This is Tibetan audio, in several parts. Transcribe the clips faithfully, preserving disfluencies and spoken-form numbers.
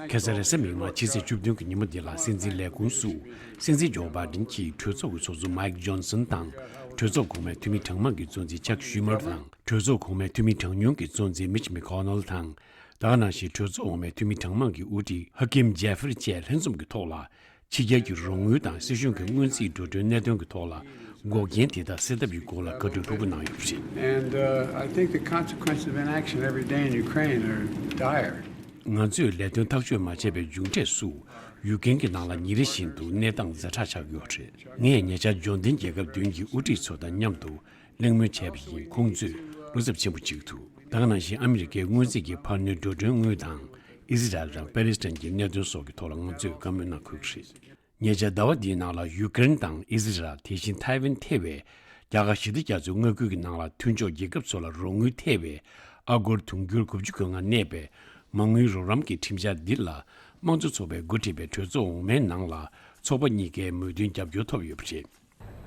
ཁ་སང་རེས་གཟའ་མིག་དམར་ཕྱི་ཚེས་བཅུ་བདུན་གྱི་ཉིན་མོ་འདི་ལ་སྲིད་འཛིན་ལས་ཁུངས་སུ་སྲིད་འཛིན་ཇོ་བྷའི་ཌེན་གྱིས་གྲོས་ཚོགས་ཀྱི་ཚོགས་གཙོ་མའིག་ཇོན་སན་དང་གྲོས་ཚོགས་གོང་མའི་འཐུས་མི་གྲངས་མང་གི་གཙོ་འཛིན་ཅག་ཤུ་མར་དང་གྲོས་ཚོགས་གོང་མའི་འཐུས་མི་གྲངས་ཉུང་གི་གཙོ་འཛིན་མིཆ་མེ་ཁོ་ནལ་དང་། ད་ག་ནང་བཞིན་གྲོས་ཚོགས་འོག་མའི་འཐུས་མི་གྲངས་མང་གི་དབུ་ཁྲིད་ཧ་ཀིམ་ཇེ་ཧྥེ་རི་བཅས་ལྷན་འཛོམས་ཀྱི་ཐོག་ལ། ཕྱི་རྒྱལ་གྱི་རོགས་དངུལ་དང་སྲིད་གཞུང་གི་སྔོན་རྩིས་འགྲོ་གྲོན་གནད་དོན་གྱི་ཐོག་ལ་འགོག་རྐྱེན་དེ་དག་སེལ་ཐབས་ཀྱི་སྐོར་ལ་བཀའ་འཁྲོལ་ཕྲུ་གུ་གནང་ཡོད་པ་རེད། And uh, I think the consequences of inaction every day in Ukraine are dire. ང་ཚོས་ལས་དོན་ཐག་གཅོད་མ་བྱས་པའི་མཇུག་འབྲས་སུ་ཡུ་ཀེན་གྱི་ནང་ལ་ཉིན་རེ་བཞིན་དུ་གནས་སྟངས་ཛ་དྲག་ཆགས་ཀྱི་ཡོད་རེད། ངས་ཉེ་ཆར་འབྱོར་ལྡན་རྒྱལ་ཁབ་བདུན་གྱི་དབུ་ཁྲིད་ཚོ་དང་མཉམ་དུ་གླེང་མོལ་བྱས་པ་ཡིན། ཁོང་ཚོས་བློ་འཚབ་ཆེན་པོ་བྱེད་ཀྱི་འདུག་ད་ག་ནང་བཞིན་ཨ་མི་རི་ཀའི་སྔོན་རྩིས་ཀྱི་འཕར་སྣོན་འགྲོ་གྲོན་དངུལ་དང་ཨི་ཟི་རལ་དང་པེ་ལེ་སི་ཐན་གྱི་གནད་དོན་སོགས་ཀྱི་ཐོག་ལ་ང་ཚོས་བཀའ་མོལ་གནང་དགོས་ཀྱི་རེད། ཉེ་ཆར་ཟླ་བ་འདིའི་ནང་ལ་ཡུ་ཀེ་རེན་དང་ཨི་ཟི་རལ། དེ་བཞིན་ཐའེ་ཝན་ཐེ་བའི་རྒྱ་གར་ཞི་བདེ་རྒྱ་མཚོའི་མངའ་ཁུལ་གྱི་ནང་ལ་མཐུན་ཕྱོགས་རྒྱལ་ཁབ་ཚོ་ལ་རོགས་དངུལ་ཐེ་བའི་ཨ་སྒོར་དུང་ཕྱུར་དགུ་བཅུ་གོ་ལྔ་གནས་པའི་མ་དངུལ་རོགས་རམ་གྱི་ཁྲིམས་འཆར་འདི་ལ་དམངས་གཙོ་ཚོགས་པས་འགོ་ཁྲིད་པའི་གྲོས་ཚོགས་འོག་མའི་ནང་ལ་ཚོགས་པ་གཉིས་ཀའི་མོས་མཐུན་རྒྱབ་སྐྱོར་ཐོབ་ཡོད་པ་རེད།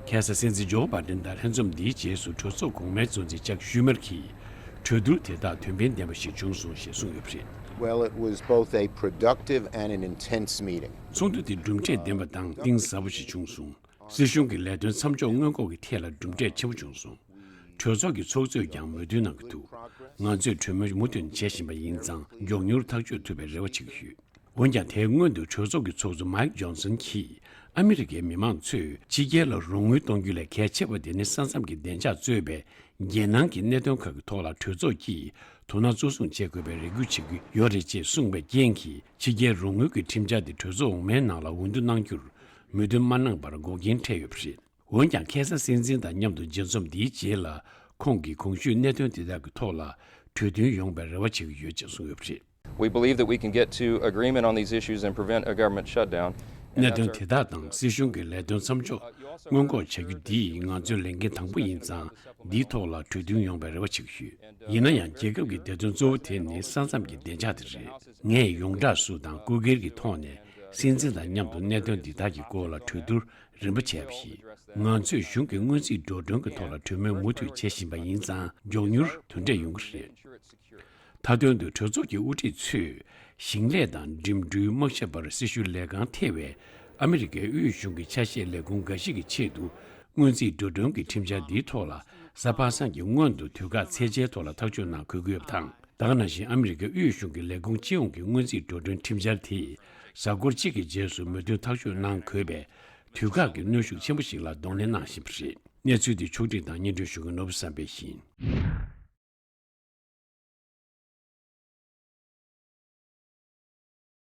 ཁ་སང་སྲིད་འཛིན་ཇོ་བྷའི་ཌེན་དང་ལྷན་འཛོམས་འདིའི་རྗེས་སུ་གྲོས་ཚོགས་གོང་མའི་གཙོ་འཛིན་ཅག་ཤུ་མར་གྱིས་གྲོས་བསྡུར་དེ་དག་དོན་ཕན་ལྡན་པ་ཞིག་བྱུང་སོང་ཞེས་གསུངས་ཡོད་པ་རེད། Well, it was both a productive and an intense meeting. ཚོགས་འདུ་དེ་གྲུབ་འབྲས་ལྡན་པ་དང་གཏིང་ཟབ་པོ་ཞིག་བྱུང་སོང་། སྲིད་གཞུང་གི་ལས་དོན་མཚམས་འཇོག་སྔོན་འགོག་གི་ཐད་ལ་གྲུབ་འབྲས་ཆེན་པོ་བྱུང་སོང་། གྲོས་ཚོགས་ཀྱི་ཚོགས་གཙོས་ཀྱང་མོས་མཐུན་གནང་གི་འདུག་ང་ཚོས་གྲོས་མོལ་མུ་མཐུད་བྱེད་བཞིན་པ་ཡིན་ཙང་མགྱོགས་མྱུར་ཐག་གཅོད་ཐུབ་པའི་རེ་བ་བྱེད་ཀྱི་ཡོད། འོན་ཀྱང་དེའི་སྔོན་དུ་གྲོས་ཚོགས་ཀྱི་ཚོགས་གཙོ་མའིག་ཇོན་སན་གྱིས་ཨ་མི་རི་ཀའི་མི་མང་ཚོས་ཕྱི་རྒྱལ་ལ་རོགས་དངུལ་གཏོང་རྒྱུ་ལས་གལ་ཆེ་བ་དེ་ནི་ས་མཚམས་ཀྱི་བདེ་འཇགས་གཙོས་པའི་རྒྱལ་ནང་གི་གནད་དོན་ཁག་གི་ཐོག་ལ་གྲོས་ཚོགས་ཀྱིས་དོ་སྣང་གཙོ་བཟུང་བྱེད་དགོས་པའི་རེ་སྐུལ་བྱེད་ཀྱི་ཡོད་རེད་ཅེས་གསུངས་པའི་རྐྱེན་གྱིས་ཕྱི་རྒྱལ་རོགས་དངུལ་གྱི་ཁྲིམས་འཆར་དེ་གྲོས་ཚོགས་འོག་མའི་ནང་ལ་འོས་བསྡུ་གནང་རྒྱུར་མོས་མཐུན་མ་གནང་པར་འགོག་རྐྱེན་འཕྲད་ཡོད་པ་རེད། འོན་ཀྱང་ཁ་སང་སྲིད་འཛིན་དང་མཉམ་དུ་མཇལ་འཛོམས་འདིའི་རྗེས་ལ་ཁོང་གིས་གོང་ཞུས་གནད་དོན་དེ་དག་གི་ཐོག་ལ་གྲོས་མཐུན་ཡོང་བའི་རེ་བ་བྱེད་ཀྱི་ཡོད་ཅེས་གསུངས་ཡོད་པ་རེད། We believe that we can get to agreement on these issues and prevent a government shutdown. And གནད་དོན་དེ་དག་དང་སྲིད་གཞུང་གི་ལས་དོན་མཚམས་འཇོག་སྔོན་འགོག་བྱ་རྒྱུ་འདིས་ང་ཚོའི་ལས་འགན་དང་པོ་ཡིན་ཙང་འདིའི་ཐོག་ལ་གྲོས་མཐུན་ཡོང་བའི་རེ་བ་བྱེད་ཀྱི་ཡོད། ཡིན་ན་ཡང་རྒྱལ་ཁབ་ཀྱི་བདེ་དོན་གཙོ་བོ་དེ་ནི་ས་མཚམས་ཀྱི་བདེ་འཇགས་དེ་རེད། ངས་ཡོངས་གྲགས་སུ་དང་སྐུ་སྒེར་གྱི་ཐོག་ནས་སྲིད་འཛིན་དང་མཉམ་དུ་གནད་དོན་འདི་དག་གི་སྐོར་ལ་གྲོས་བསྡུར་རིམ་པ་བྱས་པ་ཡིན། ང་ཚོས་གཞུང་གི་སྔོན་རྩིས་འགྲོ་གྲོན་གྱི་ཐོག་ལ་གྲོས་མོལ་མུ་མཐུད་བྱེད་བཞིན་པ་ཡིན་ཙང་མགྱོགས་མྱུར་དོན་འབྲས་ཡོང་གི་རེད། མཐའ་དོན་དུ་གྲོས་ཚོགས་ཀྱི་དབུ་ཁྲིད་ཚོས་ཞིང་ལས་དང་འགྲིམ་འགྲུལ་དམག་ཞབས་བར་སྲི་ཞུ་ལས་ཁང་ཐེ་བའི་ཨ་མི་རི་ཀའི་དབུས་གཞུང་གི་ཆ་ཤས་ལས་ཁུངས་འགའ་ཞིག་གི་ཆེད་དུ་སྔོན་རྩིས་འགྲོ་གྲོན་གྱི་ཁྲིམས་འཆར་འདིའི་ཐོག་ལ་གཟའ་པ་སངས་ཀྱི་སྔོན་དུ་དུས་བཀག་ཚད་འཇལ་ཐོག་ལ་ཐག་གཅོད་གནང་དགོས་ཀྱི་ཡོད་པ་དང་། ད་ག་ནང་བཞིན་ཨ་མི་རི་ཀའི་དབུས་གཞུང་གི་ལས་ཁུངས་སྤྱི་ཡོངས་ཀྱི་སྔོན་རྩིས་འགྲོ་གྲོན་ཁྲིམས་འཆར་དེ་གཟའ་འཁོར་གཅིག་གི་རྗེས་སུ་མོས་མཐུན་ཐག་གཅོད་གནང་དགོས་པས་དུས་བཀག་གི་གནོན་ཤུགས་ཆེན་པོ་ཞིག་ལ་གདོང་ལེན་གནང་བཞིན་པ་རེད། གནས་ཚུལ་འདི་ཕྱོགས་སྒྲིག་དང་སྙན་སྒྲོན་ཞུ་མཁན་ནོར་བུ་བསམ་འཕེལ་ཡིན།